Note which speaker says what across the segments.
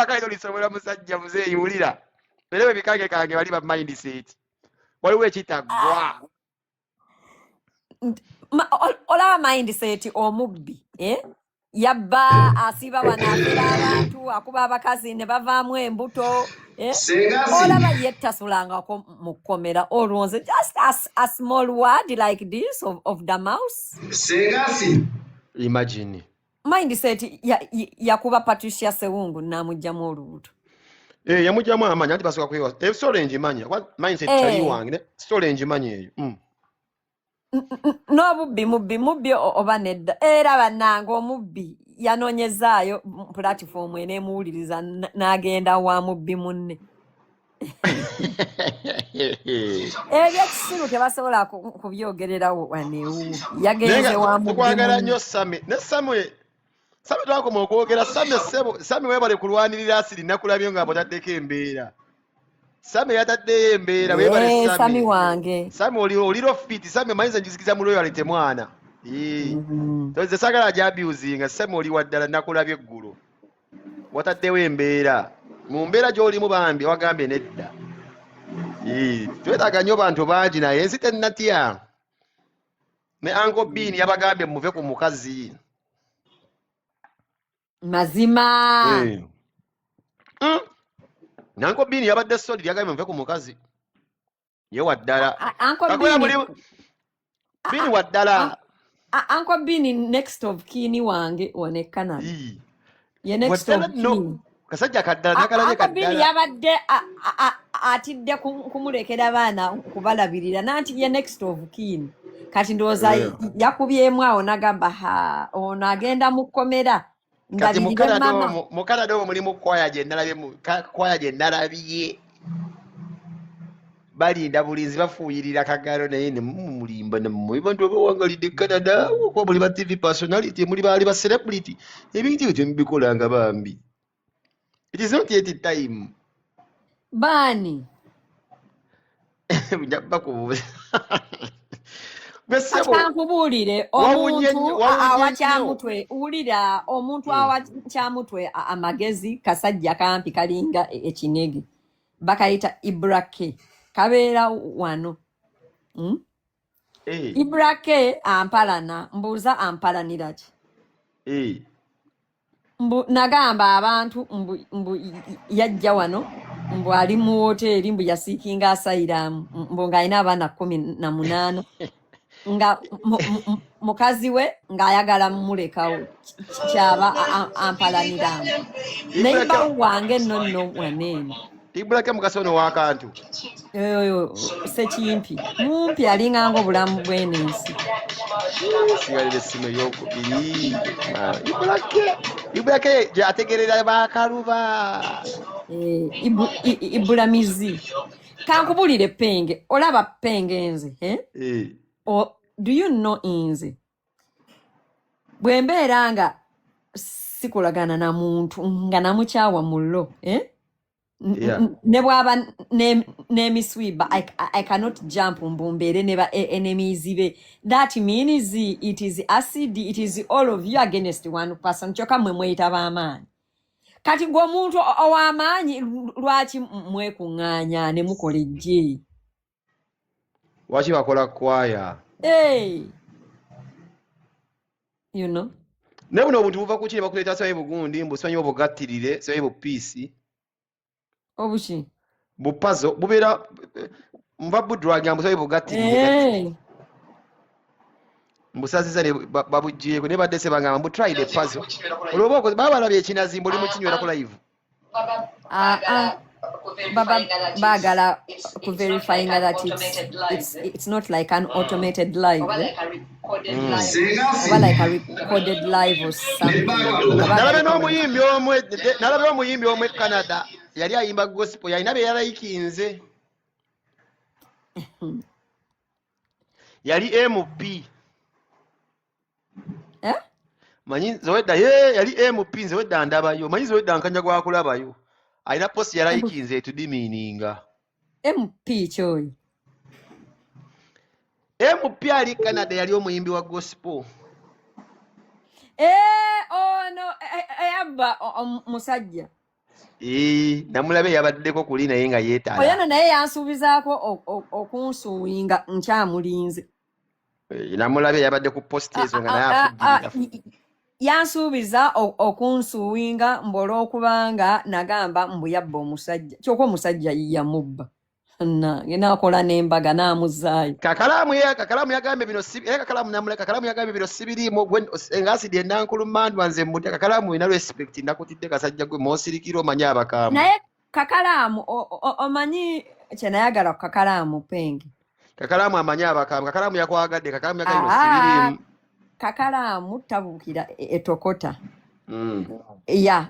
Speaker 1: Ettaka lino lisobola musajja muzeeyi, wulira. Era bwe bikange kange bali ba mindset. Waliwo ekitaggwa.
Speaker 2: Olaba mindset, omubbi, eh? Yabba, asiba wano, afera abantu, akuba abakazi ne bavaamu embuto, eh?
Speaker 3: Senga
Speaker 2: Olaba
Speaker 3: si
Speaker 2: ye tasulangako mu kkomera. Olwo nze just a small word like this of the mouse.
Speaker 3: Senga si
Speaker 1: Imagine.
Speaker 2: Mindset yakuba Patricia Sewungu n'amugjamu olubuto.
Speaker 1: Eh, yamugyamu amaanyi anti basooka kwewa. Eh, story ngimanyi. Kuba mindset tali wange. Story ngimanyi eyo.
Speaker 2: N'obubbi mubbi mubbi oba nedda. Era bannange, omubbi yanoonyezaayo platform eneemuwuliriza n'agenda wa mubbi munne. Ebyekisiru tebasobola kubyogererawo wano ewuwo.
Speaker 1: Naye
Speaker 2: Yagenze
Speaker 1: nga
Speaker 2: wa mubbi
Speaker 1: tukwagala
Speaker 2: munne.
Speaker 1: nnyo, Sami. Ne Samwe, Sami twakoma okwogera. Sami ssebo, Sami weebale kulwanirira asiri. Nakulabye nga bw'otaddeko embeera. Sami yataddeyo embeera, weebale.
Speaker 2: Eh, Sami
Speaker 1: Sami
Speaker 2: wange.
Speaker 1: Sami oliro fit. Sami omanyi nze njizikiza mu loyalty, mwana. Nze saagala gy'abusinga. Sami oli waddala, nakulabye eggulo. Wataddewo embeera. Mu mbeera gy'olimu bambi wagambye nedda. Twetaaga nnyo bantu bangi naye ensi tennatya. Ne Uncle Bean yabagambye muve ku mukazi.
Speaker 2: Mazima.
Speaker 1: Eh. Ne Uncle Bean yabadde solid, yagambye muve ku mukazi. Ye waddala.
Speaker 2: Uncle
Speaker 1: Kakola
Speaker 2: Bean
Speaker 1: muli Bean waddala.
Speaker 2: Uncle Bean next of kin wange wano e Canada. Ye next
Speaker 1: Waddala
Speaker 2: of
Speaker 1: nno.
Speaker 2: kin.
Speaker 1: Kasajja kaddala, nakalabye
Speaker 2: Uncle Bean
Speaker 1: kaddala.
Speaker 2: yabadde atidde kumulekera baana kubalabirira, nanti ye next of kin. Kati ndowooza yakubyemu awo n'agamba, ha, ono agenda mu kkomera
Speaker 1: Kati mu
Speaker 2: ndabirire
Speaker 1: Canada
Speaker 2: mama.
Speaker 1: omwo, mu Canada omwo mulimu kwaya gye nalabye, kwaya gye nalabye balinda bulinzi, bafuuyirira kagalo, naye ne mumulimba nammwe bantu abawangalidde Canada, okuba muli ba TV personality, muli baali ba celebrity, ebintu ebyo temubikolanga bambi. It is not yet time.
Speaker 2: Baani?
Speaker 1: Nja bakubuuza gwe ssebo.
Speaker 2: Kankubuulire,
Speaker 1: Wawunye
Speaker 2: omuntu
Speaker 1: nnyo, wawunye
Speaker 2: awa
Speaker 1: nnyo.
Speaker 2: Kyamutwe, wulira, omuntu awa Kyamutwe amagezi, kasajja kampi kalinga ekinege, bakayita Ibrake, kabeera wano.
Speaker 1: Eh,
Speaker 2: Ibrake ampalana, mbuuza ampalanira ki? Mbu nagamba abantu mbu yajja wano, mbu ali mu woteeri, mbu yaseekinga asylum, mbu ng'alina abaana 18, nga mukazi we ng'ayagala mumulekawo. Kyaba ampalaniramu. Neighbour wange nno nno waneeno.
Speaker 1: Ibulake mukasi ono w'akantu.
Speaker 2: Oyo sekimpi mumpi, alinganga obulamu bw'enensi.
Speaker 1: Sigalira essimu eyokubiri. Ah, Ibulake, Ibulake gyategerera bakaluba.
Speaker 2: Eh, Ibulamizi, kankubulire penge, olaba penge nze, eh?
Speaker 1: Eh,
Speaker 2: Do you know, nze bwe mbeera nga sikolagana na muntu nga namukyawa mullo, eh? Ne bw'aba n'emiswiba, I cannot jump mbu mbeere ne ba enemies be. That means it is acid, it is all of you against one person. Kyokka mmwe mweyita b'amaanyi. Kati gwe omuntu ow'amaanyi, lwaki mwekuŋŋaanya ne mukola ejje?
Speaker 1: Lwaki bakola kwaya?
Speaker 2: Hey! You know.
Speaker 1: Naye buno obuntu buva ku ki ne bakuleeta simanyi bugundi, mbu simanyi obugattirire, simanyi bupiisi?
Speaker 2: Obuki?
Speaker 1: Bupazo bubeera nva budwaga, mbu simanyi bugattirire.
Speaker 2: Hey.
Speaker 1: Mbusaziza ne babuggyeeko, naye badde sebangamba mbu try the puzzle. Olwoba okoze baba balabye ekinazi, mbu oli mukinywera ku live.
Speaker 2: Ah, ah. Baba baagala ku verifying that it's not like an automated live, eh?
Speaker 3: Senga
Speaker 2: Oba like a recorded live or something, nga
Speaker 1: Nalabye
Speaker 2: baagala
Speaker 1: n'omuyimbi omu, nalabye omuyimbi omu e Canada yali ayimba gospel, yalina bye yalayikinze, yali MP.
Speaker 2: Eh?
Speaker 1: Manyi nze ye yali MP, nze wedda ndabayo, manyi nze wedda nkanya gwakulabayo, alina post yalayikinze etudimininga.
Speaker 2: MP kyoyo?
Speaker 1: MP ali Canada, yali omuyimbi wa gospel.
Speaker 2: Eh, ono eyabba musajja.
Speaker 1: Ee, namulabe yabaddeko kuli naye nga
Speaker 2: Oyo
Speaker 1: yeetala.
Speaker 2: no naye yansuubizaako okunsuwinga, nkyamulinze.
Speaker 1: Eh, namulabe yabadde ku post ezo nga naye afugirira.
Speaker 2: Yansuubiza okunsuwinga mbu olw'okubanga nagamba mbu yabba omusajja, kyokka omusajja yamubba nange n'akola n'embaga n'amuzaayo.
Speaker 1: Kakalaamu yagambye bino si era Kakalaamu namula. Kakalaamu yagambye bino sibiriimu gwe ng'asidi enankulu mandwa. Nze mutya Kakalaamu, ina respect nakutidde kasajja gwe moosirikira omanye abakambwe.
Speaker 2: Naye Kakalaamu omanyi kye nayagala ku Kakalaamu, Penge?
Speaker 1: Kakalaamu amanyi abakambwe. Kakalaamu yakwagadde. Kakalaamu yagambye bino sibiriimu.
Speaker 2: Kakalaamu tabuukira etokota. Yeah,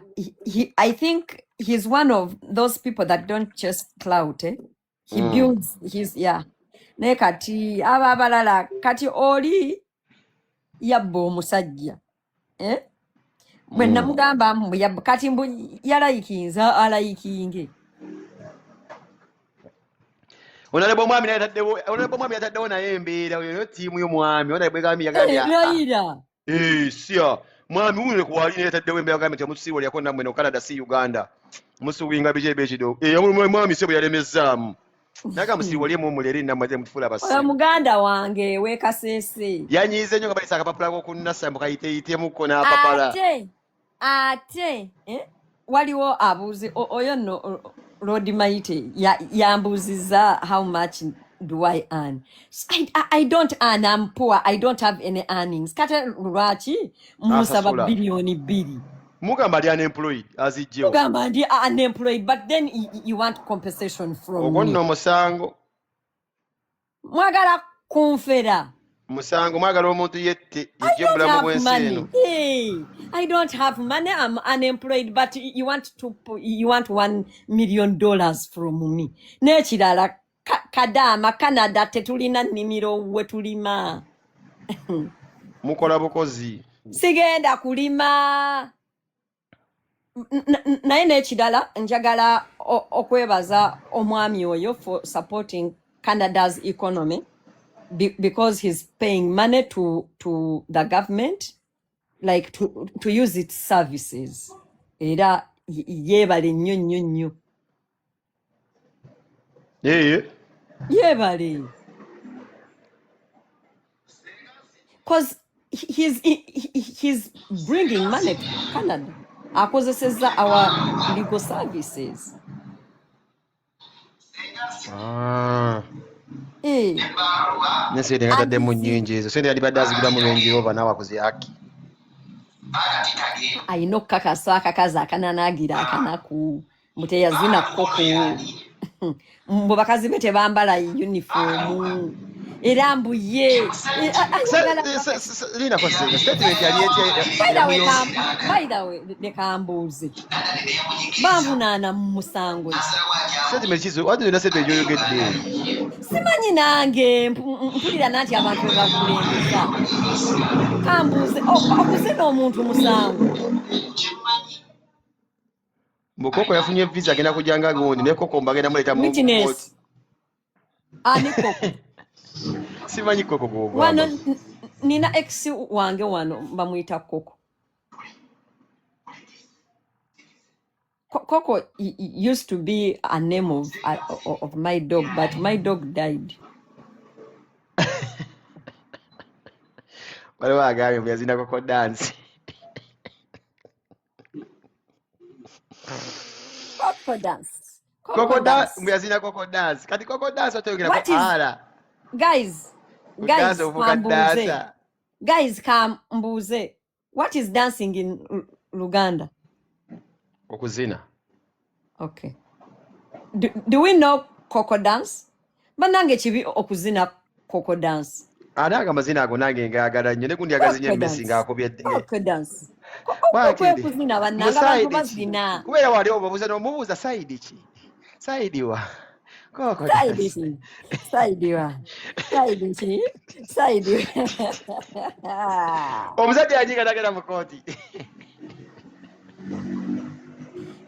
Speaker 2: I think he's one of those people that don't chase clout, eh? He builds his, yeah. Naye kati abo abalala, kati oli yabba omusajja, eh? Bwe namugamba mbu yabba, kati mbu yalayikinze alayikinge.
Speaker 1: Honorable omwami naye yataddewo, honorable omwami yataddewo naye embeera oyo yo ttiimu y'omwami honorable yagambye yagambye
Speaker 2: Eh, Layira.
Speaker 1: Eh, siya mwami wuno kuwali naye yataddewo embeera, yagambye nti omutusiiwolyako nammwe no Canada si Uganda, musuwinga biki ebekido. Eh, omwami se bwe yalemezzaamu naga musiiwolyemu omulere nammwe ate mutufuula
Speaker 2: Oyo
Speaker 1: abasiru.
Speaker 2: Muganda wange wekaseese.
Speaker 1: Yanyiize nnyo nga balisa akapapula k'okunnasa mbu kayiteeyitemuko n'apapala.
Speaker 2: Ate eh, waliwo abuuzi oyo nno Lord Maite yambuuzizza how much do I earn. So I don't earn, I'm poor, I don't have any earnings. Kati lwaki musaba
Speaker 1: Asasula.
Speaker 2: 2 billion?
Speaker 1: Mugamba ali unemployed, azijjewo.
Speaker 2: Mugamba ndi unemployed, but then you want compensation from
Speaker 1: Ogwo
Speaker 2: me.
Speaker 1: Nno musango.
Speaker 2: Mwagala kunfera.
Speaker 1: Musango, mwagala omuntu yette
Speaker 2: I
Speaker 1: yejje
Speaker 2: don't
Speaker 1: obulamu
Speaker 2: have
Speaker 1: bw'ensi
Speaker 2: money.
Speaker 1: eno.
Speaker 2: Hey, I don't have money. I'm unemployed, but you want $1 million from me. N'ekirala kadaama Canada tetulina nnimiro we tulima.
Speaker 1: Mukola bukozi.
Speaker 2: Sigenda kulima. Naye n'ekirala njagala okwebaza omwami oyo for supporting Canada's economy because he's paying money to the government, like to use its services. Era yeebale nnyo nnyo nnyo.
Speaker 1: Ee.
Speaker 2: Yeebale, 'cause he's bringing money to Canada, akozesezza our legal services.
Speaker 1: Ah.
Speaker 2: Eh,
Speaker 1: Ne sente nga taddemu
Speaker 2: and
Speaker 1: nnyingi ezo sente yalibadde azigulamu Range Rover naawe akoze aki.
Speaker 2: Ayina okukakasa akakazi akananaagira akanaku mbu teyazina kkoko, mbu bakazi be tebambala yunifoomu, era mbu ye ayagala
Speaker 1: Linako senga statement yali etya?
Speaker 2: By the way,
Speaker 1: Yamuyonsa.
Speaker 2: By the way, leka mbuuze, banvunaana mu musango ki?
Speaker 1: Statement kizo wati yonna statement gyoyogedde.
Speaker 2: Simanyi nange, mpulira nanti abantu bwe bakulembeza. Kambuuze, okuzina omuntu musango?
Speaker 1: Mbu Koko yafunye visa, agenda kujja nga gundi ne Koko mbagenda muleeta mu kooti.
Speaker 2: Witness ani Koko?
Speaker 1: Simanyi Koko
Speaker 2: Wano
Speaker 1: gwogamba.
Speaker 2: Nina ex wange wano bamuyita Koko. Koko used to be a name of my dog, but my dog died.
Speaker 1: Waliwo agambye mbu yazina Koko dance.
Speaker 2: Koko dance. Koko
Speaker 1: Koko dance
Speaker 2: dance.
Speaker 1: Mbu yazina Koko dance. Kati Koko dance otoyogerako
Speaker 2: What is
Speaker 1: ala
Speaker 2: guys,
Speaker 1: kudansa
Speaker 2: guys,
Speaker 1: ofuuka
Speaker 2: kambuuze.
Speaker 1: dansa.
Speaker 2: Guys, kambuuze. What is dancing in Luganda?
Speaker 1: Okuzina.
Speaker 2: Okay. Do we know Coco dance? Banange kibi okuzina Coco dance.
Speaker 1: Ate ago amazina ago nange ngaagala nnyo ne gundi agazinye
Speaker 2: Coco
Speaker 1: emmesi
Speaker 2: dance.
Speaker 1: ng'akubye.
Speaker 2: Coco dance.
Speaker 1: Bwatiri
Speaker 2: Okwekuzina
Speaker 1: mu
Speaker 2: bannange abantu
Speaker 1: side ki
Speaker 2: bazina.
Speaker 1: Kubeera wali obabuuza n'omubuuza side ki, side wa Coco
Speaker 2: Side
Speaker 1: dance.
Speaker 2: ki? Side wa? Side ki? Side.
Speaker 1: Omuzadde yajiga nagenda mu kooti.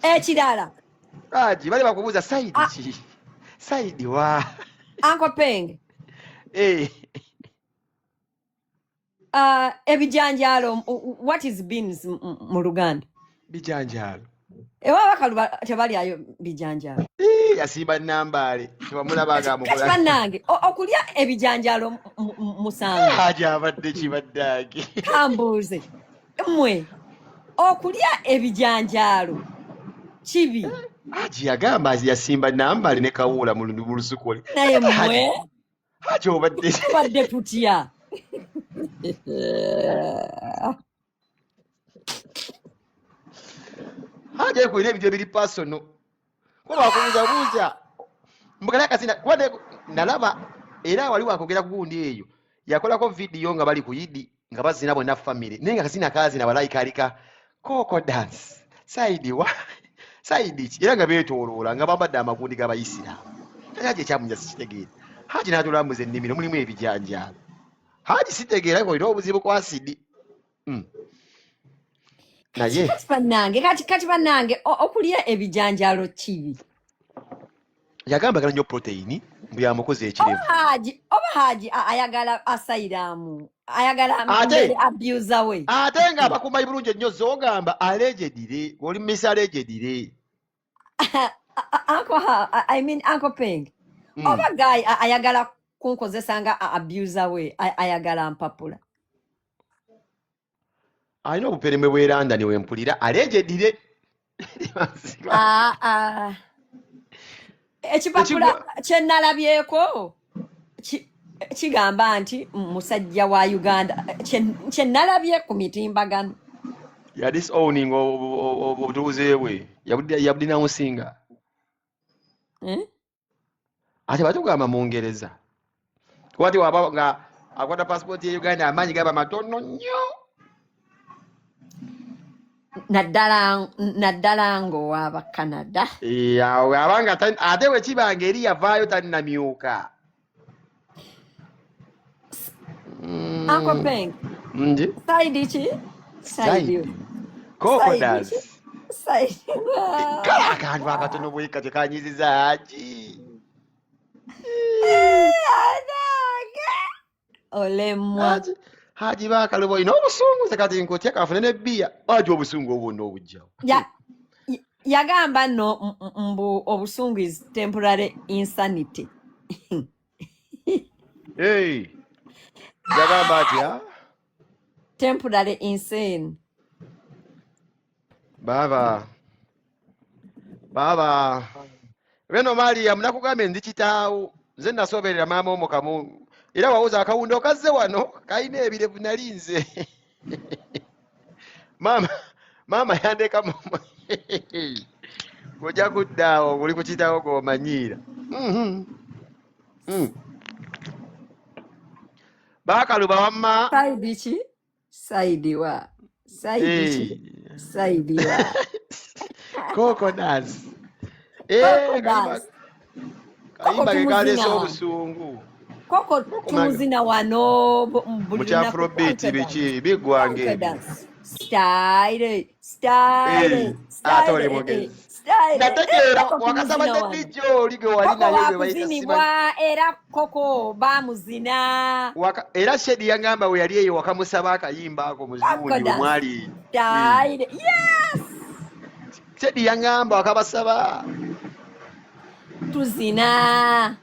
Speaker 2: Ekirala.
Speaker 1: Agi bali bakubuuza side ki, side wa.
Speaker 2: Uncle Peng.
Speaker 1: Eh.
Speaker 2: Ebijanjaalo, what is beans mu Luganda?
Speaker 1: Bijanjaalo.
Speaker 2: Ewa Bakaluba tebalyayo bijanjaalo.
Speaker 1: Ii, yasimba Nambaale, tewamulaba
Speaker 2: Kati
Speaker 1: nga
Speaker 2: kati
Speaker 1: amukola.
Speaker 2: bannange, okulya ebijanjaalo musango.
Speaker 1: Haji abadde kibaddaaki.
Speaker 2: Kambuuze mmwe, okulya ebijanjaalo kibi?
Speaker 1: Haji yagamba yasimba Nambaale ne Kawuula mu lusuku oli.
Speaker 2: Naye
Speaker 1: Ate Haji,
Speaker 2: mmwe
Speaker 1: Haji obadde
Speaker 2: tubadde tutya?
Speaker 1: Haji alina ebintu ebiri personal. Kuba bakubuuza buuza. Mbukale akasina kuba nalaba era wali wakogera ku gundi eyo. Yakolako video nga bali ku Yidi nga bazina bonna family. Naye nga kasina kazina walayi kalika koko dance. Side wa side ki era nga beetooloola nga bambadde amagundi g'Abayisiraamu. Kati Haji ekyamunyiza sikitegeera. Haji n'atulambuza ennimiro mulimu ebijanjaalo. Haji sitegeera olina obuzibu ku asidi. Naye
Speaker 2: Kati bannange, kati bannange, okulya ebijanjaalo kibi?
Speaker 1: Yagamba agala nnyo protein mbu yamukoze ekirevu.
Speaker 2: Oba Haji ayagala asylum, ayagala
Speaker 1: Ate
Speaker 2: mbere abuser we.
Speaker 1: Ate nga abakumanyi bulungi ennyo z'ogamba allegedly, oli miss allegedly.
Speaker 2: Uncle ha, I mean Uncle Peng. Oba guy ayagala kunkozesa nga abuser we, ayagala mpapula.
Speaker 1: Alina obuperembe bw'e London we mpulira allegedly.
Speaker 2: Ah, ah. Ekipapula kye nalabyeko kigamba nti musajja wa Uganda, kye nalabye ku mitimbagano.
Speaker 1: Ya disowning obutuuze bwe yabudinawunsinga.
Speaker 2: Eh?
Speaker 1: Ate batugamba mu Ngereza. Kuba ti waba nga akwata passport ya Uganda amaanyi gaba matono nnyo.
Speaker 2: Naddala ng'owaba Canada.
Speaker 1: Eh, awo abanga ate bwe kiba ng'eri yavaayo tannamyuka.
Speaker 2: Uncle Peng.
Speaker 1: Nji?
Speaker 2: Side ki? Side.
Speaker 1: Side. Koko
Speaker 2: Side
Speaker 1: dance.
Speaker 2: ki? Side.
Speaker 1: Kale akantu akatono bwe katyo kanyiziza Haji.
Speaker 2: Anange. Olemwa.
Speaker 1: Haji Bakaluba olina obusungu nze kati nkutya kafune ne bbiya. Haji obusungu obwo n'obugyawo.
Speaker 2: Yagamba nno mbu obusungu is temporary insanity.
Speaker 1: Hey. Yagamba atya?
Speaker 2: Temporary insane.
Speaker 1: Baba. Baba. Beno Mariam nakugambye ndi kitaawo. Nze nasoberera maama omukamu. Era wawuza akawundo kazze wano kalina ebirevu nali nze. Maama yandeka mu Ojja kudda awo oli ku kitaawo gw'omanyiira. Bakaluba wamma.
Speaker 2: Side ki? Side wa? Side ki?
Speaker 1: Hey.
Speaker 2: Side wa?
Speaker 1: Koko dance.
Speaker 2: Koko dance.
Speaker 1: Kayimba
Speaker 2: Koko
Speaker 1: ke kaleese
Speaker 2: tumuzina.
Speaker 1: obusungu.
Speaker 2: Koko
Speaker 1: Koko
Speaker 2: tumuzina wano buli
Speaker 1: Mu kya
Speaker 2: lunaku.
Speaker 1: Afrobeat
Speaker 2: Koko
Speaker 1: biki
Speaker 2: dance.
Speaker 1: biggwanga
Speaker 2: Koko
Speaker 1: ebyo.
Speaker 2: dance. Style, style,
Speaker 1: Ate oli
Speaker 2: style,
Speaker 1: mugezi.
Speaker 2: style.
Speaker 1: Nategeera
Speaker 2: Koko
Speaker 1: wakasaba
Speaker 2: tumuzina
Speaker 1: ne
Speaker 2: wano.
Speaker 1: DJ oli gwe wali
Speaker 2: Koko
Speaker 1: naye gwe bayita
Speaker 2: wakuzinibwa
Speaker 1: simanyi.
Speaker 2: era koko baamuzina.
Speaker 1: Era Shedi yangamba we yali eyo wakamusaba akayimba ako mu
Speaker 2: Koko
Speaker 1: gundi we
Speaker 2: dance.
Speaker 1: mwali.
Speaker 2: Style. Yes.
Speaker 1: Shedi yangamba wakabasaba.
Speaker 2: Tuzina.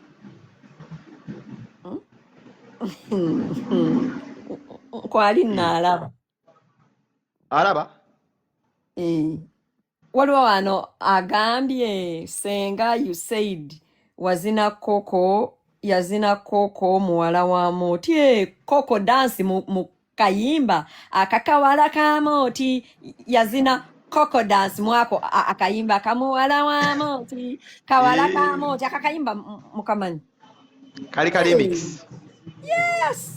Speaker 2: Kwali naalaba.
Speaker 1: Alaba?
Speaker 2: Waliwo wano agambye senga you said wazina koko, yazina koko muwala wa Moti. Koko dance mu kayimba akakawala ka Moti, yazina koko dance mwako akayimba kamuwala wa Moti, kawala ka Moti, akakayimba mukamanyi.
Speaker 1: Kali ka remix.
Speaker 2: Yes.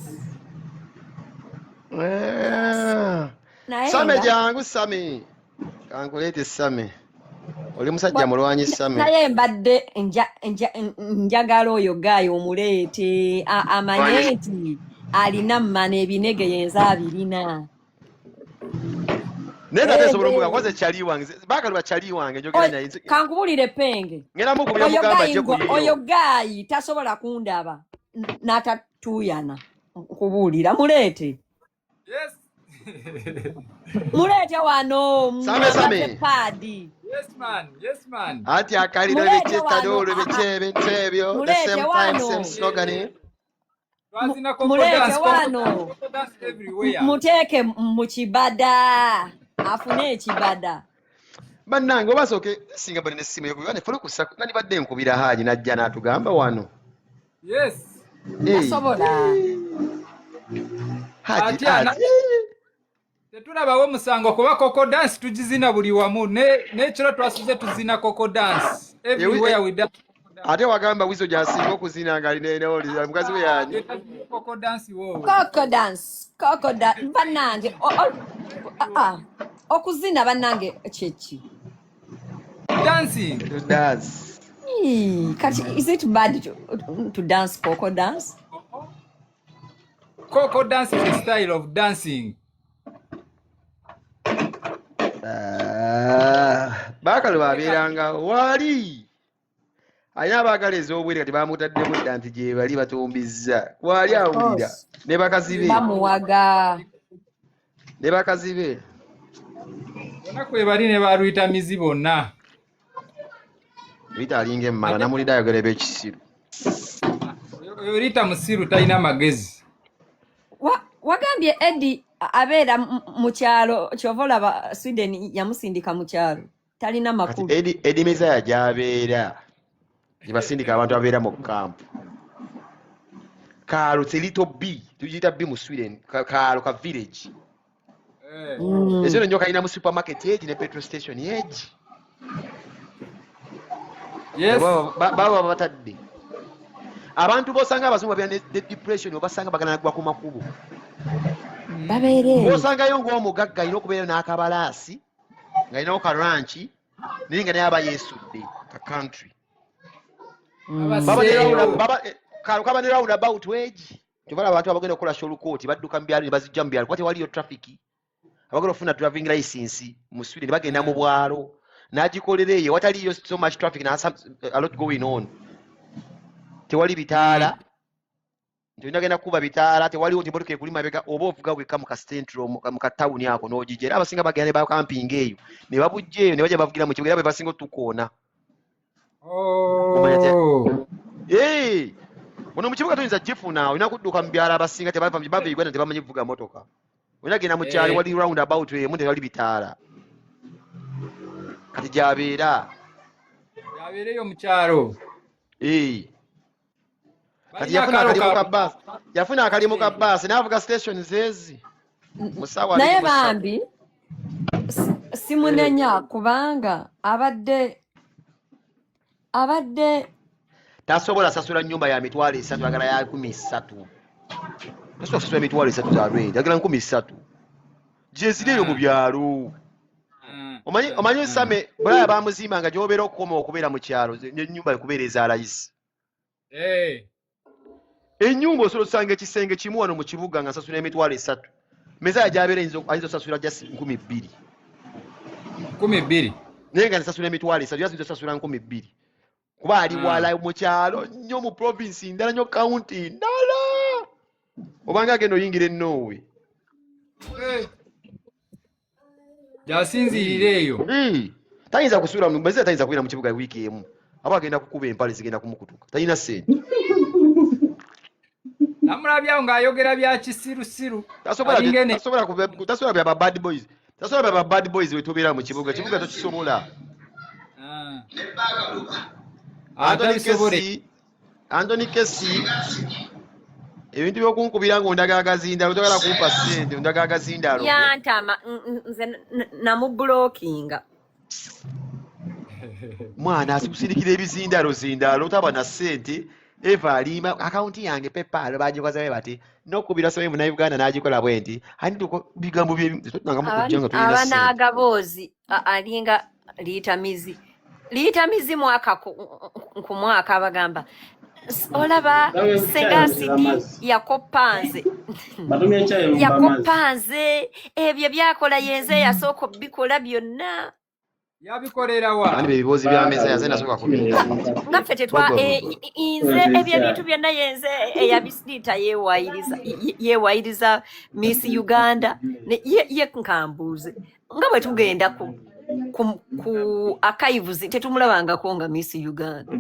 Speaker 2: Naye
Speaker 1: Same
Speaker 2: nga
Speaker 1: jangu Same. Kankuleete Same. Oli musajja mulwanyi Same.
Speaker 2: Naye mbadde njagala oyo guy omuleete, amanye nti alina mmana ebinege yenza abirina.
Speaker 1: Naye ate nsobola omuga koze kyali wange. Baakaluba kyali wange njogera naye.
Speaker 2: Kankubulire Penge.
Speaker 1: Ngenda mukubira
Speaker 2: Oyo
Speaker 1: mugamba
Speaker 2: guy
Speaker 1: ajje ku yiyo.
Speaker 2: Oyo guy tasobola kundaba n'atatuuyana. Nkubuulira muleete.
Speaker 3: Yes.
Speaker 2: Muleete wano.
Speaker 1: Same,
Speaker 2: Mwambaze
Speaker 1: Same.
Speaker 2: paadi.
Speaker 3: Yes man, yes man.
Speaker 1: Anti akalira
Speaker 2: Muleete
Speaker 1: biki
Speaker 2: wano.
Speaker 1: olwo biki ebintu ebyo the
Speaker 2: Muleete
Speaker 1: same time
Speaker 2: wano.
Speaker 1: same slogan, eh?
Speaker 3: Twazina koko
Speaker 2: Muleete
Speaker 3: dance, koko
Speaker 2: wano.
Speaker 3: dance, koko dance everywhere.
Speaker 2: Muteeke mu kibada, afune ekibada.
Speaker 1: Bannange, oba sooke singa bali n'essimu yokubira nefuna okussa nandibadde nkubira Haaji najja n'atugamba wano.
Speaker 3: Yes.
Speaker 1: Eh,
Speaker 2: Tasobola.
Speaker 1: Haji
Speaker 3: Atya
Speaker 1: Haji.
Speaker 3: Tetulabawo musango kuba koko dance tugizina buli wamu, n'ekiro twasuze tuzina koko dance everywhere we dance.
Speaker 1: Ate wagamba Wizo gy'asinga okuzina nga alina mukazi we yani?
Speaker 3: Koko dance woowe.
Speaker 2: Coco dance, coco dance, bannange. Ah, okuzina bannange kyeki?
Speaker 3: Dancing.
Speaker 1: To dance.
Speaker 2: Ii, kati is it bad to dance coco dance?
Speaker 3: Koko dance is a style of dancing.
Speaker 1: Ah, baakalo babeeranga wali alina abaagala ez'obwere, kati bamutaddemu dda nti gye bali batumbizza wali awulira
Speaker 2: Course.
Speaker 1: ne bakazi be.
Speaker 2: Bamuwaga.
Speaker 1: Ne bakazi be.
Speaker 3: Bonna kwe bali ne baluyita mizi bonna.
Speaker 1: Rita alinga emmala namulidde ayogera ebyekisiru.
Speaker 3: Oyo Rita musiru, talina magezi.
Speaker 2: Wagambye Eddie abeera mu kyalo, kyova olaba Sweden yamusindika mu kyalo, talina
Speaker 1: Kati
Speaker 2: makulu.
Speaker 1: Edi Mezaya gy'abeera gye basindika abantu ababeera mu kampu kaalo telito b tugiyita b mu Sweden, kaalo ka village.
Speaker 3: Eh.
Speaker 1: Ezo nnyo kalina mu supermarket egi ne petrol station egi.
Speaker 3: Yes.
Speaker 1: Baba batadde abantu bosanga abazungu babeera ne depression, obasanga bagala nagwa ku makubo.
Speaker 2: Babeera eyo.
Speaker 1: Bw'osangayo ng'omugagga alina okubeera n'akabalaasi ng'alinawo karanki, naye nga naye aba yeesudde ka country. Baba ne
Speaker 3: Abaseeyo.
Speaker 1: Kalo kaba ne round about egi. Kyova abantu abagenda okukola sholukooti badduka mu byalo ne bazijja mu byalo kuba tewaliyo traffic. Abagenda okufuna driving license mu Sweden bagenda mu bwalo n'agikolera eyo wataliyo so much traffic na a lot going on, tewali bitaala nti olina genda kukuba bitaala, tewaliwo nti emotoka ekuli mabega, oba ovuga wekka mu ka central mu ka town ako n'ogijja. Era abasinga bagenda ne bakampinga eyo ne babujja eyo ne bajja bavugira mu kibuga, era bwe basinga otukoona. Omanya Eh, ono mu kibuga toyinza gifuna, olina kudduka mu byalo. Abasinga tebava, bava e Uganda tebamanyi kuvuga motoka. Olina genda mu kyalo. Wali round about emu tewali bitaala, kati gyabeera.
Speaker 3: Yabeereyo mu kyalo.
Speaker 1: Eh, kati
Speaker 3: Balina
Speaker 1: yafuna
Speaker 3: akalo
Speaker 1: akalimu ka
Speaker 3: kaabwe.
Speaker 1: baasi, yafuna akalimu ka baasi n'avuga stations ezi mu ssaawa
Speaker 2: Naye
Speaker 1: 23.
Speaker 2: Bambi simunenya kubanga abadde
Speaker 1: Tasobola sasula nnyumba ya 30,000, agala ya 30,000. Tasobola kusasula 30,000 za rent, agala 30,000 gyeziri eyo mu byalo. Omanyi Same Bulaya bamuzimba nga gy'obeera okukoma okubeera mu kyalo, n'ennyumba ekubeera eza layisi. Ennyumba osobola osanga ekisenge kimu wano mu kibuga nga nsasula 30,000. Mezaya gy'abeera ayinza osasula just 2,000.
Speaker 3: 2,000.
Speaker 1: Naye nga nsasula 30,000, yayinza osasula 2,000 kuba ali wala mu kyalo nnyo, mu province ndala nnyo, county ndala, obanga agenda oyingira e Norway.
Speaker 3: Eh. Gyasinziirira eyo.
Speaker 1: Eh, tayinza kusuula Mezaya tayinza kubeera mu kibuga wiiki emu, aba agenda kukuba empale zigenda kumukutuka, talina ssente.
Speaker 3: Namulabyawo ng'ayogera bya kisirusiru.
Speaker 1: Tasobola.
Speaker 3: Alinga ene.
Speaker 1: Tasobola bya ba bad boys, tasobola bya ba bad boys. Wetubeera mu kibuga, kibuga tokisobola. Anthony
Speaker 3: Atabisobole.
Speaker 1: Kesi, Anthony Kesi, ebintu by'okunkubira ng'ondaga agazindalo, toyagala kumpa ssente, ondaga agazindalo.
Speaker 2: Yantama, nze namublockinga.
Speaker 1: Mwana asikusindikira ebizindalo zindalo, taba na ssente. Eva alimba akawunti yange PayPal bagikoze bwe bati n'okubira sobe munauganda n'agikola bwe nti ani tuko bigambo bye totunangamu kujja nga tulina
Speaker 2: Aba
Speaker 1: ssente.
Speaker 2: N'agaboozi alinga liitamizi liitamizi mwaka ku mwaka abagamba, "Olaba
Speaker 4: Bawe
Speaker 2: senga
Speaker 4: ekyayi
Speaker 2: asidi
Speaker 4: amazzi.
Speaker 2: Yakoppa nze."
Speaker 4: Batumye ekyayi mu amazzi.
Speaker 2: Yakoppa nze, ebyo byakola yenze yasooka obikola byonna.
Speaker 3: Yabikolera wa?
Speaker 1: Ani bebiboozi bya meza yaze nasooka ku
Speaker 2: Nga ffe tetwa nze ebyo ebintu byonna yenze eyabisiriita yeewayiriza yeewayiriza Miss Uganda ye nkambuuze nga bwe tugenda ku archives tetumulabangako nga Miss Uganda.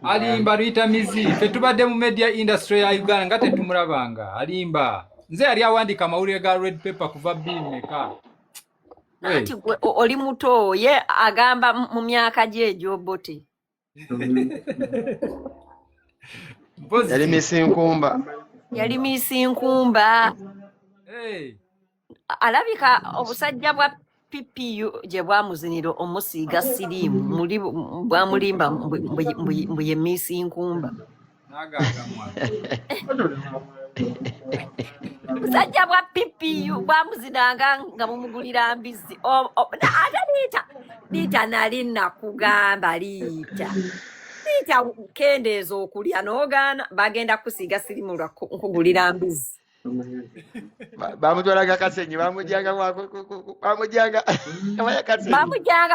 Speaker 3: Alimba luyita mizi. Ffe tubadde mu media industry ya Uganda nga tetumulabanga. Alimba. Nze yali awandiika amawulire ga Red Pepper kuva bbiri meka.
Speaker 2: Anti gwe oli muto, ye agamba mu myaka gye egy'obote.
Speaker 1: Yali Miss Nkumba.
Speaker 2: Yali Miss Nkumba. Alabika obusajja bwa PPU gye bwamuzinira omusiiga siriimu muli bwamulimba mbu ye Miss Nkumba. Busajja bwa PPU bwamuzinanga nga bumugulira mbizzi. Ate Liita nali nakugamba Liita. Liita kendeeza okulya n'ogaana bagenda kusiiga siriimu lwa nkugulira mbizzi.
Speaker 1: Bamutwalaga Kasenyi, bamujjanga
Speaker 2: bamujjanga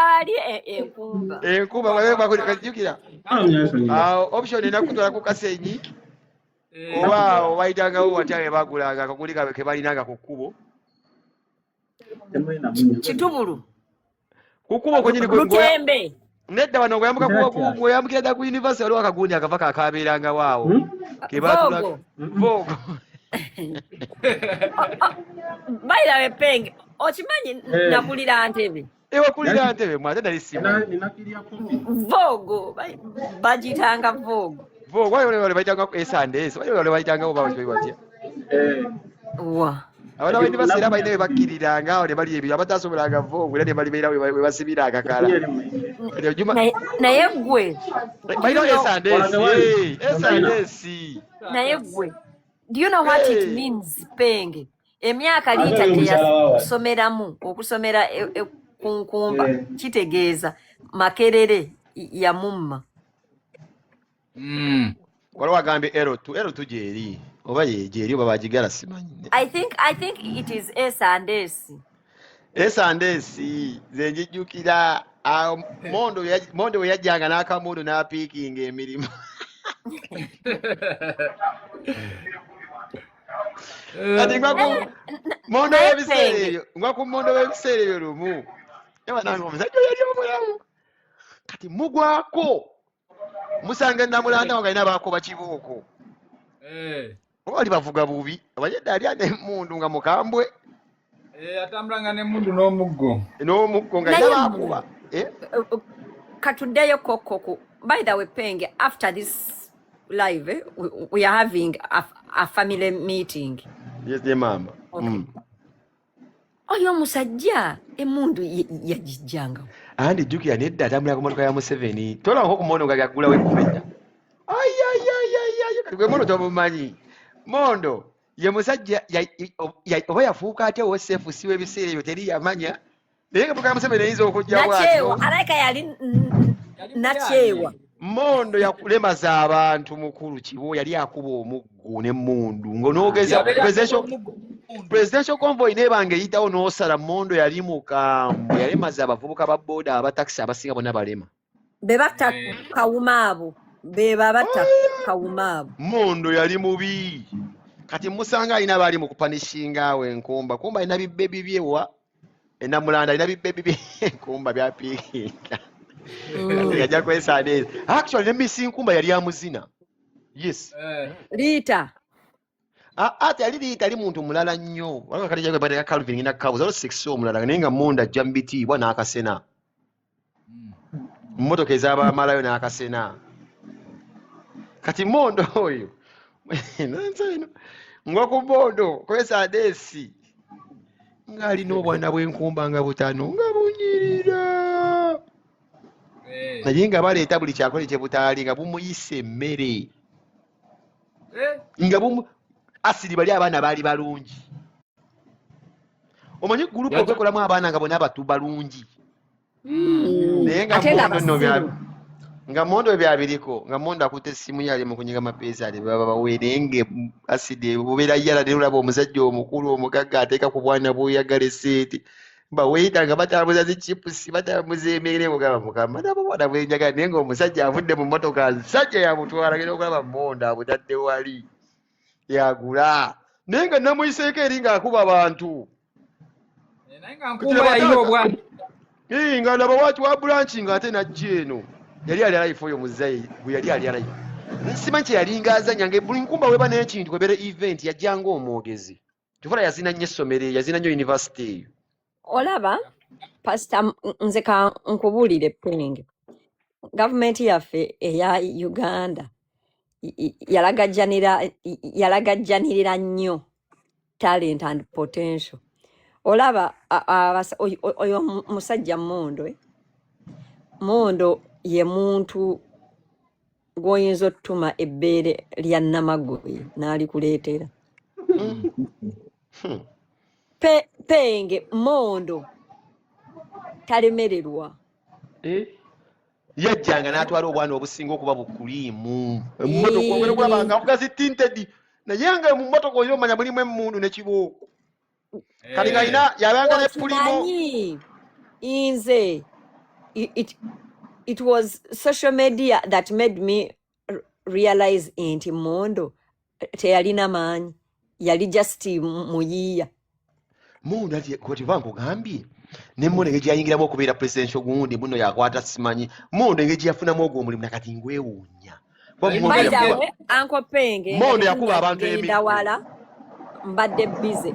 Speaker 2: wali Enkumba.
Speaker 1: Enkumba bakujjukira. Option enakutwala ku Kasenyi oba obayitangawo watya be bagulanga akaguli kaabwe ke balinanga ku kkubo.
Speaker 2: Kitubulu.
Speaker 1: Ku kkubo kwennyini
Speaker 2: Lutembe.
Speaker 1: Nedda wano ng'oyambukira ddala ku university waliwo akagundi akava kakaabeerangawo awo. Ke baatula Vogo.
Speaker 2: By the way, Peng, okimanyi nakulira Ntebe.
Speaker 1: Wakulira Ntebe mwe ate nali simanyi.
Speaker 2: Vogo bagiyitanga Vogo.
Speaker 1: Vogo wali bayitanga S&S, wali bayitanga oba batya.
Speaker 2: Wa.
Speaker 1: Abaana ba university era balina bye bakkiriranga awo ne bali ebyo abatasobolanga Vogo era ne balibeera we basibira akakala.
Speaker 2: Naye ggwe.
Speaker 1: Balina S&S, S&S.
Speaker 2: Naye ggwe. Do you know what it means, Peng? Emyaka Liita gye yasomeramu okusomera ku Nkumba kitegeeza Makerere yamumma.
Speaker 1: Waliwo agambye L2, L2 gy'eri oba ye gy'eri oba bagigala simanyi.
Speaker 2: I think it is S&S.
Speaker 1: S&S nze njijjukira Mondo we yajjanga n'akamundu n'apiikinga emirimu. Kati ngwa ku Mondo w'ebiseera ebyo, ngwa ku Mondo w'ebiseera ebyo lumu. Nange omusajja oyo yali omulamu. Kati mugwako musanga Namulanda nga alina baakuba kibuuko. Oba bali bavuga bubi, abajjadde ali n'emmundu nga mukambwe.
Speaker 3: Atambulanga n'emmundu n'omuggo.
Speaker 1: N'omuggo nga alina baakuba.
Speaker 2: Katuddeyo kokko. By the way, Peng, after this live, we are having a family meeting.
Speaker 1: Yes, dear mama.
Speaker 2: Okay. Oyo omusajja emmundu yagijjanga.
Speaker 1: Andi jjukira nedda atambulira ku mmotoka ya Museveni. Tolabako ku Mondo nga gaggulawo ekkubo edda. Ayi, kati gwe Mondo tomumanyi. Mondo ye musajja oba yafuuka atya owa SFC w'ebiseera ebyo teri yamanya. Naye nga mmotoka ya Museveni eyinza okujja bw'atyo.
Speaker 2: Nakyewa, alabika yali nakyewa.
Speaker 1: Mondo yakulemaza abantu mukulu Kibo yali akuba omuggo n'emmundu ng'onoogeza presidential convoy n'ebanga eyitawo n'osala. Mondo yali mukambwe, yalemaza abavubuka ba boda abatakisi abasinga bonna balema.
Speaker 2: Be batta Kawuma abo, be babatta Kawuma abo.
Speaker 1: Mondo yali mubi. Kati musanga alina baali mu kupanishinga awo Enkumba. Kumba alina bibbebi bye wa Enamulanda alina bibbebi bye Enkumba byapiikinga. Yajja kwesaana. Actually ne Miss Nkumba yali amuzina. Yes.
Speaker 2: Liita.
Speaker 1: Ate yali Liita ali muntu mulala nnyo. Waliwo akati kyagwe bateka Calvin ngina kabuza waliwo six omulala naye nga Mondo ajja mu bitiibwa n'akasena. Mmotoka ez'abamalayo n'akasena. Kati Mondo oyo eno ngwa ku Mondo kwesaana ng'alina obwana bw'enkumba nga butano nga bunyirira. Naye nga baleeta buli kyakola kye butaali nga bumuyisa emmere. Nga asiri bali abaana baali balungi. Omanyi group okwekolamu abaana nga bonna batu balungi. Naye nga Mondo byabiriko, nga Mondo akutte essimu ye ali mu kunyiga mapeesa ali baba baweerenge asidi bubeera yala ne olaba omusajja omukulu omugagga ateeka ku bwana bw'oyagala esseete. Bawaiter nga batambuza zi chips, batambuza emere, mugamba mukama nabo bwana bwenjagala, naye ng'omusajja avudde mu mmotoka nsajja yamutwala genda okulaba Mondo abutadde wali yagula, naye nga namuyiseeko eri ng'akuba abantu.
Speaker 3: Naye nga Nkumba yalina obwana.
Speaker 1: Nga ndaba waki wa branch ng'ate najja eno yali ali alive, oyo muzayi gwe yali ali alive, simanyi kye yalinga azanya nga buli Nkumba weba n'ekintu kwebeera event yajjanga omwogezi. Kyova yazina nnyo essomero eyo, yazina nnyo university eyo.
Speaker 2: Olaba pasita, nze ka nkubuulire Penge, gavumenti yaffe eya Uganda yalagajjanirira nnyo talent and potential. Olaba oyo musajja Mondo, eh? Mondo ye muntu gw'oyinza ottuma ebbeere lya Namagoye n'alikuleetera. Penge Mondo talemererwa.
Speaker 1: Eh? Yajjanga n'atwala obwana obusinga okuba bukuliimu emmotoka, ogenda okulaba nga avuga zi tinted, naye nga mu mmotoka olina omanya mulimu emmundu ne kibooko kati nga alina yabanga ne pulimo.
Speaker 2: Okimanyi nze it was social media that made me realize nti Mondo teyalina maanyi, yali just muyiiya.
Speaker 1: Mondo ati kwetiva nkugambye ne Mondo engeri gyeyayingiramu okubeera presidential gundi muno yakwata, simanyi Mondo engeri gyeyafunamu ogwo omulimu nakati ngwewuunya. Kuba Mondo
Speaker 2: By the
Speaker 1: yakuba
Speaker 2: way, Uncle Penge, nga
Speaker 1: Mondo yakuba abantu
Speaker 2: tetunnagenda
Speaker 1: emiggo.
Speaker 2: wala, mbadde busy.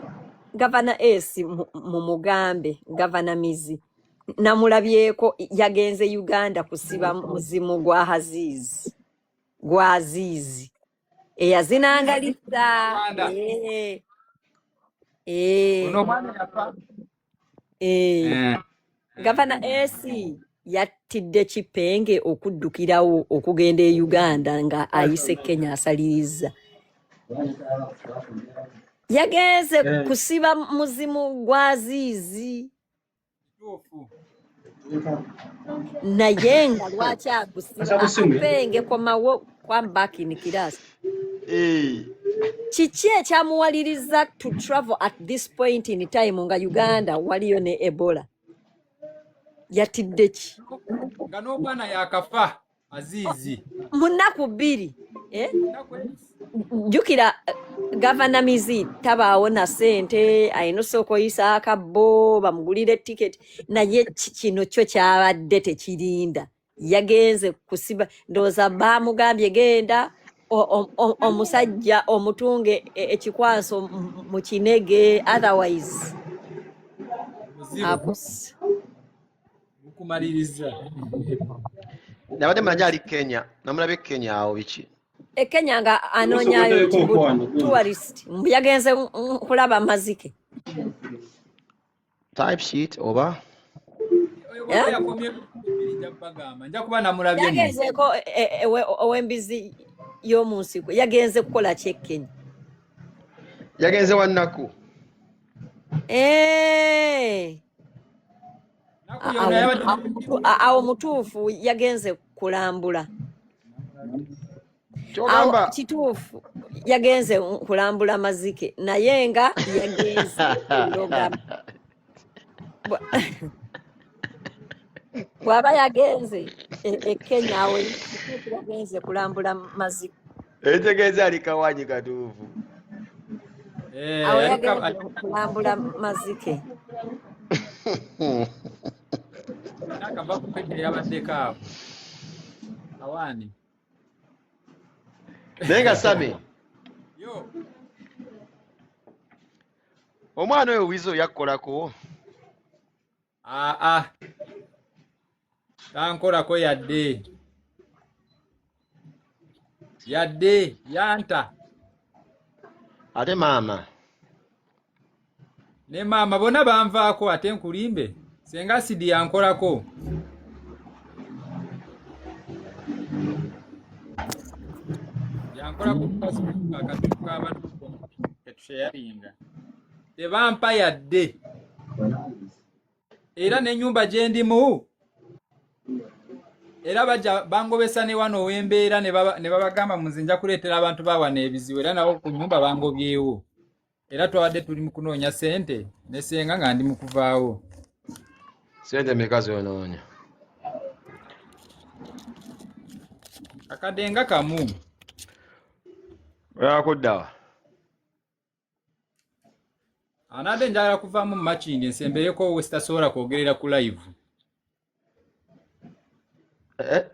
Speaker 2: Gavana Ace mumugambe Gavana Mizi namulabyeko yagenze Uganda kusiba muzimu gwa Hazizi, gwa Azizi eyazinanga lisa.
Speaker 3: Uganda.
Speaker 2: Eh.
Speaker 3: Ono omwana yafa.
Speaker 2: Eh. Gavana Ace yattidde Kipenge okuddukirawo okugenda e Uganda nga ayise Kenya asaliriza. Yagenze kusiba muzimu gwa Azizi.
Speaker 3: Kituufu.
Speaker 2: Naye nga lwaki agusiba? Penge, komawo, come back in class.
Speaker 1: Eh.
Speaker 2: Kiki ekyamuwaliriza to travel at this point in time nga Uganda waliyo ne Ebola? Yatidde ki?
Speaker 3: Nga n'omwana yakafa Azizi.
Speaker 2: Mu nnaku 2, eh?
Speaker 3: Ennaku ezi.
Speaker 2: Jjukira Gavana Mizi tabaawo na ssente, alina osooka oyisa akabbo bamugulire tiketi, naye kino kyo kyabadde tekirinda. Yagenze kusiba, ndowooza baamugambye genda omusajja omutunge ekikwanso mu kinege, otherwise
Speaker 3: Muzibu.
Speaker 2: Akusi.
Speaker 3: Mukumaliriza.
Speaker 1: Nabadde manyi ali Kenya, namulaba e Kenya awo biki.
Speaker 2: E Kenya nga anoonyayo tourist, mbu yagenze kulaba mazike.
Speaker 1: Type sheet oba
Speaker 3: Oyo
Speaker 2: Eh?
Speaker 3: bw'aba yakomye bbiri nja kubagamba nja kuba namulabye mu
Speaker 2: Yagenzeeko ow'embizi y'omu nsiko, yagenze kukola ki e Kenya?
Speaker 1: Yagenze wannaku.
Speaker 2: Eh.
Speaker 3: Naku yonna yabadde
Speaker 2: Awo mutuufu, yagenze kulambula awo.
Speaker 1: Kyogamba
Speaker 2: Kituufu, yagenze kulambula mazike, naye nga yagenze kuloga. Bw'aba yagenze e Kenya, awo kituufu yagenze kulambula mazike.
Speaker 1: Ekitegeeza ali kawanyi katuufu.
Speaker 3: Eh,
Speaker 2: Awo
Speaker 3: yali
Speaker 2: yagenze kulambula mazike.
Speaker 3: Nakava ku Kenya yabaddeko awo awaani.
Speaker 1: Naye nga Sami,
Speaker 3: yo.
Speaker 1: Omwana oyo Wizo yakkolako?
Speaker 3: Aa, tankolako yadde yadde, yanta.
Speaker 1: Ate maama?
Speaker 3: Ne maama bonna banvaako, ate nkulimbe, senga Sidi yankolako. Yankolako ku Facebook akatundu k'abantu ketusharinga, tebampa yadde. Era n'ennyumba gye ndimu era bajja bangobesa ne wano ow'embeera ne babagamba muze nja kuleetera abantu ba wano ebizibu, era nabo ku nnyumba bangobyewo. Era twabadde tuli mu kunoonya ssente ne senga nga ndi mu kuvaawo.
Speaker 1: Sente meka zonoonya?
Speaker 3: Akadde nga kamu.
Speaker 1: Oyakuddawa?
Speaker 3: Anadde njagala kuvaamu mu Makindye nsembereko we sitasobola kwogerera ku live.
Speaker 1: Eh,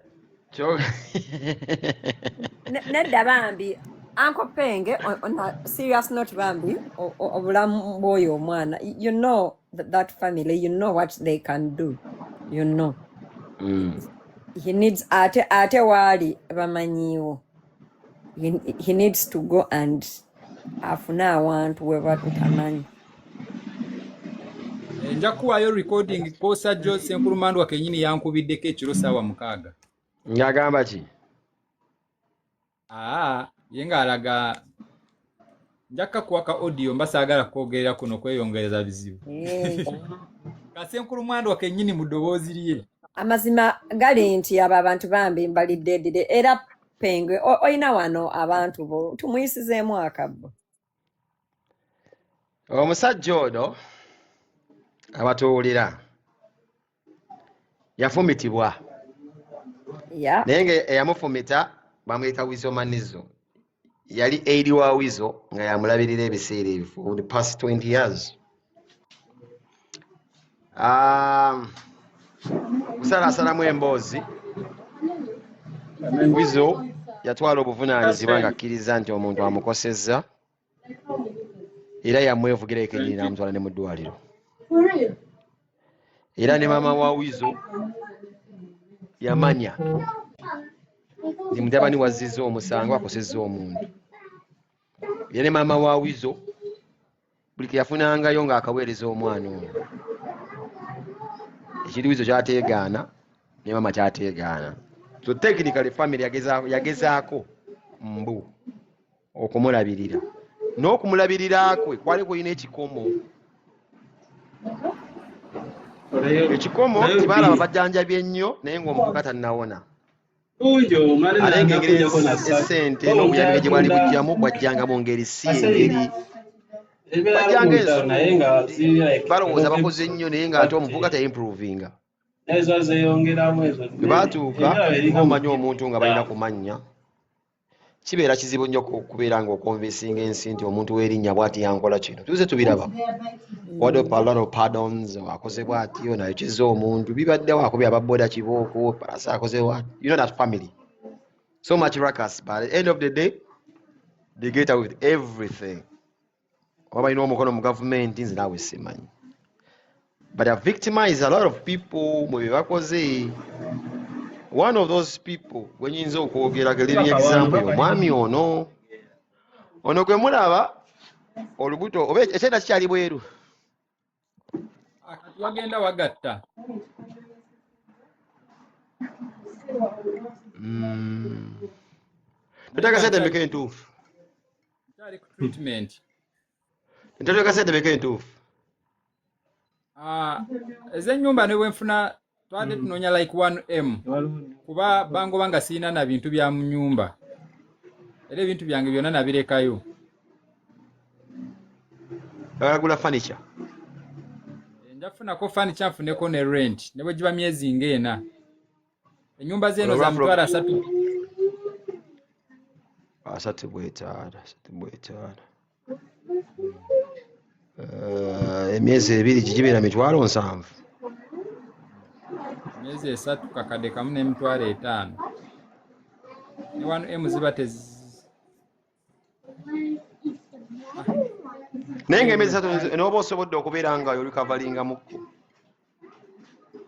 Speaker 2: Nedda bambi, Uncle Penge, on a serious note bambi, obulamu bw'oyo omwana, you know that family, you know what they can do. He needs, ate waali bamanyiiwo. He needs to go and afune awantu we batamanyi.
Speaker 3: Eh, nja kuwaayo recording kosa jjo Ssenkulu Mandwa kennyini yankubiddeko ekiro 6:00.
Speaker 1: Ng'agamba ki?
Speaker 3: Aa, ye ng'alaga nja kukakuwa ka audio, mba saagala kwogerera kuno kweyongereza bizibu. Ka Ssenkulu Mandwa kennyini mu ddoboozi lye.
Speaker 2: Amazima gali nti abo abantu bambi mbalidde eddire, era Penge oyina wano abantu bo tumuyisizeemu akabbo.
Speaker 1: Omusajja ono abatuwulira yafumitibwa. Naye nga eyamufumita bamuyita Wizo Manizo, yali aide wa Wizo nga yamulabirira ebiseera ebyo for the past 20 years. Kusalaasalamu emboozi, Wizo yatwala obuvunaanyizibwa ng'akkiriza nti omuntu amukosezza, era yamwevugira ekennyini n'amutwala ne mu ddwaliro. Era ne maama wa Wizo yamanya nti mutabani wazizza omusango, akosezza omuntu. Era ne maama wa Wizo buli ke yafunangayo ng'akaweereza omwana ono. Ekintu Wizo kyateegaana ne maama kyateegaana. So technically family yagezaako mbu okumulabirira, n'okumulabirira kwe kwali kulina ekikomo. Ekikomo tibaalaba bajjanjabye nnyo, naye ng'omuvuka tannawona, ate ng'engeri essente n'obuyambi gye bwali bujjamu bwajjanga mu ngeri si engeri bwajjanga ensuku, balowooza bakoze nnyo, naye ng'ate omuvuka taimprovinga. Bwe baatuuka ng'omanyi omuntu nga balina kumannya, kibeera kizibu nnyo kubeera ng'okonvinsinga ensi nti omuntu w'erinnya bw'ati yankola kino. Tuze tubiraba, waliwo a lot of pardons, akoze bw'ati, ono ayokeza omuntu, bibaddewo, akubye ababoda kibooko, palasa akoze what, you know that family, so much ruckus, but at the end of the day they get away with everything. Oba balina omukono mu gavumenti, nze naawe simanyi, but have victimized a lot of people mu bye bakoze. One of those people gwe nyinza okwogera, living example, omwami ono gwe mulaba olubuto oba ekyenda kikyali bweru.
Speaker 3: Kati wagenda wagatta.
Speaker 1: Twetaaga sente meka entuufu?
Speaker 3: Kyali ku treatment.
Speaker 1: Twetaaga sente meka entuufu?
Speaker 3: Ah, ez'ennyumba ne bwenfuna twadde tunoonya like 1M, kuba bangoba nga sirina na bintu bya mu nnyumba, era ebintu byange byonna nabirekayo.
Speaker 1: Bagagula furniture?
Speaker 3: Nja kufunako furniture, nfuneko ne rent, ne bwe giba myezi ng'ena. Ennyumba z'eno za 300,000.
Speaker 1: 35, 35. Emyezi 2 gigibeera 70,000.
Speaker 3: Myezi 3 kakadde kamu n'emitwalo 5, ne 1M ziba tezi.
Speaker 1: Naye ng'emyezi 3 n'oba osobodde okubeera nga olikavalingamukko.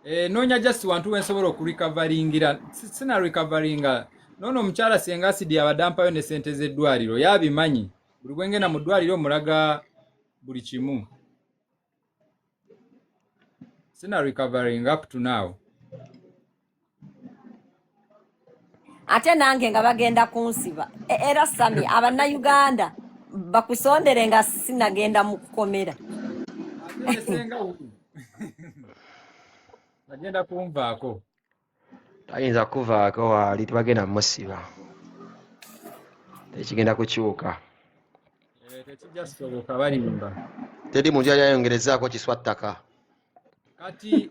Speaker 3: Eh, noonya just wantu wensobola okurecoveringira. Sina recoveringa noono. Omukyala Senga Asidi abadde ampayo ne sente z'eddwaliro, yabimanyi. Buli bwengenda mu ddwaliro mulaga buli kimu. Sina recovering up to now.
Speaker 2: Ate nange nga bagenda kunsiba. Era Sami, Abannayuganda bakusondere nga sinagenda mu kukomera.
Speaker 3: Ate ne Senga wuuyo agenda kunvaako.
Speaker 1: Tayinza kuvaako, waali tebagenda mumusiba, tekigenda kukyuka.
Speaker 3: Eh, tekijja kusoboka, balimba.
Speaker 1: Teri muntu yali ayongerezaako kiswa ttaka.
Speaker 3: Kati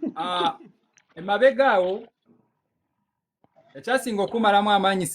Speaker 3: emabega awo ekyasinga okumalamu amaanyi.